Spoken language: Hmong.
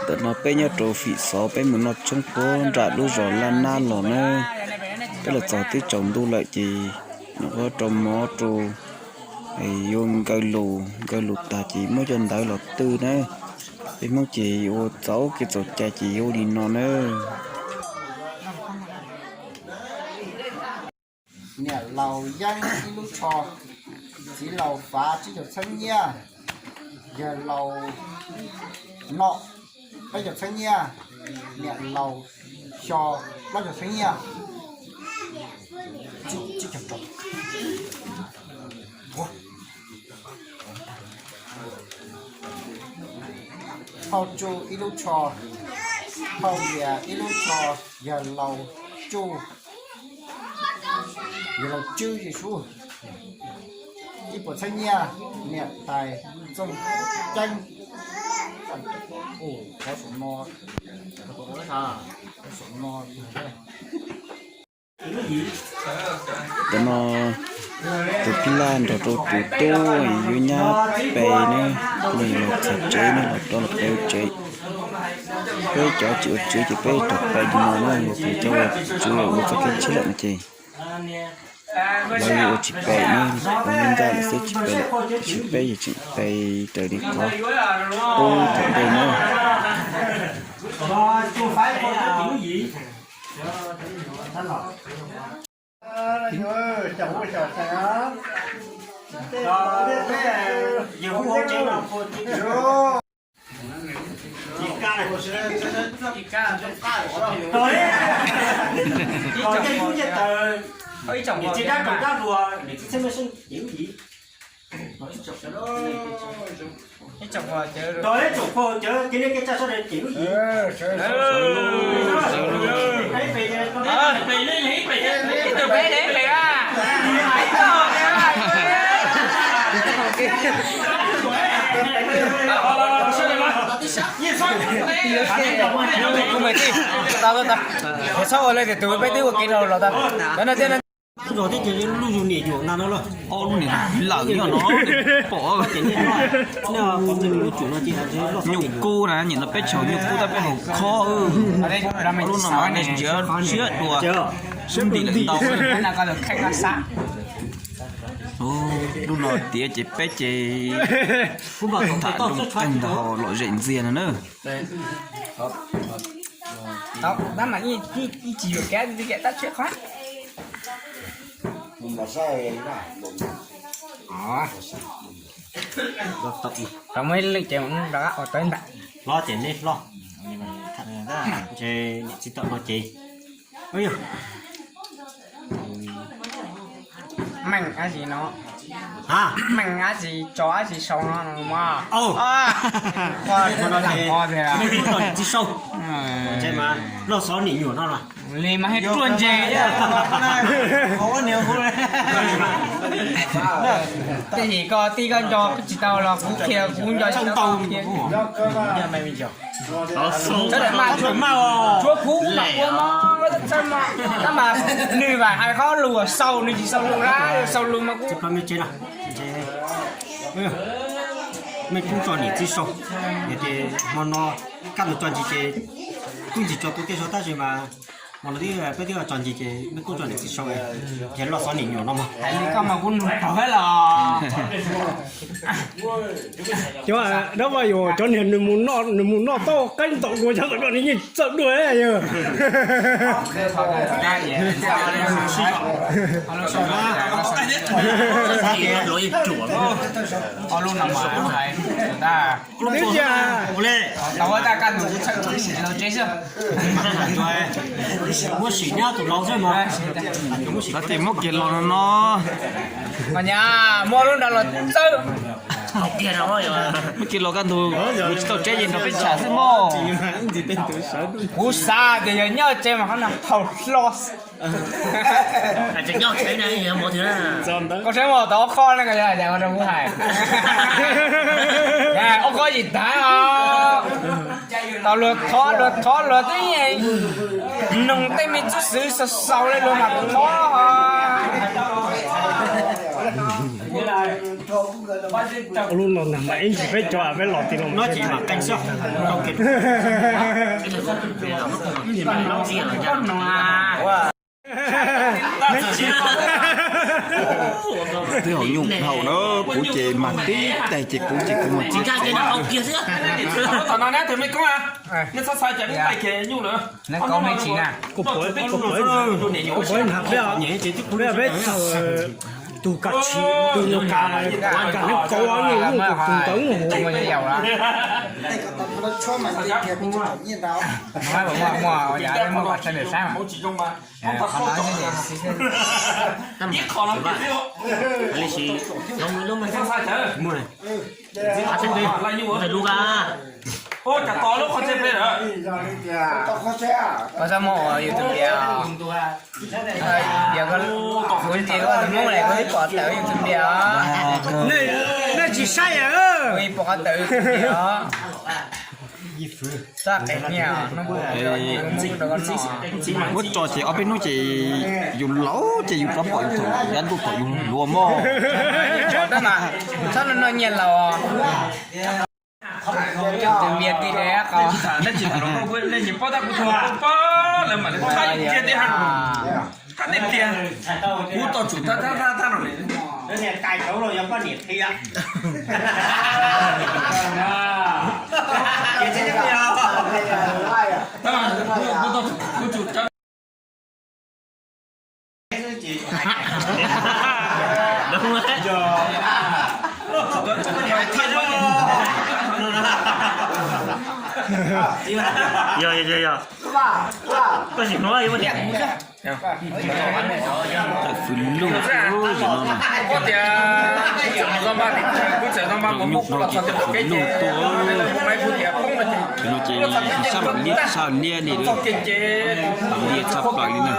Tam no peb nyob rau Fim Xov, peb mus noj tshoob puag nram lub zos Laj Nab los na. Peb los txog twb tsaus ntuj lawm ces nyuam qhuav rau mov rau, yuav nkaw lus, nkaw lus tag ces muab cov ntawv los twj na. Peb Hmoob ces yuav ua txaus kev txaus cai ces yuav ua li no na. Niam laus yeeb ib lub tsho, txiv laus fav tsib caug txheeb nyiaj, yawg laus nom peb caug txheeb nyiaj, niam laus xyo plaub caug txheeb nyiaj. Phauj Tsuj ib lub tsho, phauj Lias ib lub tsho, yawg laus Tsuj, yawg laus Tswb Yexus, ib puas txheeb nyiaj, niam tais Txooj Ceeb. Tam no tus phij laj nrog rau tus tub yuav nyab pes ne, los txog tsev ne, los rov los pes tsev. Peb cov tsis ua tsev ces peb rov pes li no na, yog tias cov ua tsev ua txoj kev tshiab lawm no ces lawv yuav ua tsis pes ne, ua ncaj lawm xwb tsis pes, tsis pes yog tseem pes raws li qhov ub thaum ntej na. Ib tsoom pog cawv tias nej kev tsa sawv daws ces lub yim. Tau, tau, tau. Txhob ua li tias tus peb twb ua kev dhau los tau. Cov no thiab. Zos thiab ces lub zos niam nyuam na no los. Ob lub niam lawm nyob no pom. Nyuj kub na, nim no peb tsis haus nyuj kub tab peb haus khob. Ob lub no mas nej ntsia siab dua, siab ntim lawm ntau. Lub no tiav ces peb ces tham lus kawg ntag, lom zem ntxiag no na. Tab mas ib tsis yuam kev tab tsis qhov. Rau muaj ib leej ces rov qab ua tau ib ntam. Hlob ces neb hlob, ntshe niam txiv tawm no ces. Meej dab tsi no, meej dab tsi tso dab tsi sau no mog. Meej tub tso niam txiv sau, ntshe mas loj xov niam nyuam no los. Li mas hais ruaj ntses. Tej yim ko tij koj nco tsis tau los kuv qhia kuv nco tsis tau. Tshuav kuv mas ua mog, tab mas nws vam hais qhov lus sau nws tsis sau lus na, sau lus mas kuv. Meej tub tso niam txiv sau, yog tias hmo no kaj mus tso ntsis ces kuj ntsis tso tus tej sau tab sis mas hmo no twb peb twb tso ntsis ces meej tub tso niam txiv sau, ces loj xov niam nyuam no mog. Hais li koj mas kuv nug tau los. Cov dab vaj yus cov niag nws mus noj tau qaib ntaus dua cov tom ko nws yeej txawj dua yog. Muab sim nyab tus laus xwb mas. Xav tias muab kiag los no no. Muab lub nrad los txawb. Muab kiag los kaj ntug, kuv tsis tau tsev ces nrog peb tsham xwb mog. Kuv xav tias yog nyob tsev mas qhov no haus hlo. Koj saib mas tau ob qho ne, koj yog hais tias ua rau kuv hais. Ob qho yim tag os. Tau luag thov luag thov luag twb noog tej me tub xwv xaus xaus li luag mam thov. Ua lub no nag mas ib ntsis peb cov peb los tim no. Twb haus nyuj haus na, kuv ces mas tib tais ces kuv ces kuv mas tib tais. Tom no na tus me koob, nej txhob xav cas ib tais ces nyuj na. Kuv pov, kuv pov, kuv pov nag peb, peb txog tus kam tsis, tus nyuag kam, kam hnub kaum nyuj tus ntawd. Ib qho no li si, lub me, lub me, lub me, lub me. Koj txhob muab ua yus tus npias. Yog kuv ntxias koj tus Hmoob lawm koj twb pom tawm yus tus npias os. Nej tsis saib yam, kuv pom qhov tawm yus tus npias os. Txhob qev nyiaj os. Muab tso ces ob peb hnub ces yus laus ces yus rov pom yus thaum yav ntuj thaum yus hluas mog. Txhob noj nyiaj laus os. Tus npias tij de qos. Nej tsis tham los koj kuv, nej tsis paub tab kuv tsuas paub lawv mam li thab tiag tiag. Thab tiag tiag. Kuv tau tsum thab thab thab thab no. Kuv tau tsum, kuv tsum cov Yog, yog, yog, yog. Koj sim hnov ib tias. Tawm fwm lug, kuv tias, kuv txawm zoo npaj, kuv txawm zoo npaj mus nyuj los txog tias pom kev ces, kuv tias poob no ces, sab mam liab sab liab li, liab tshaj plaws li na.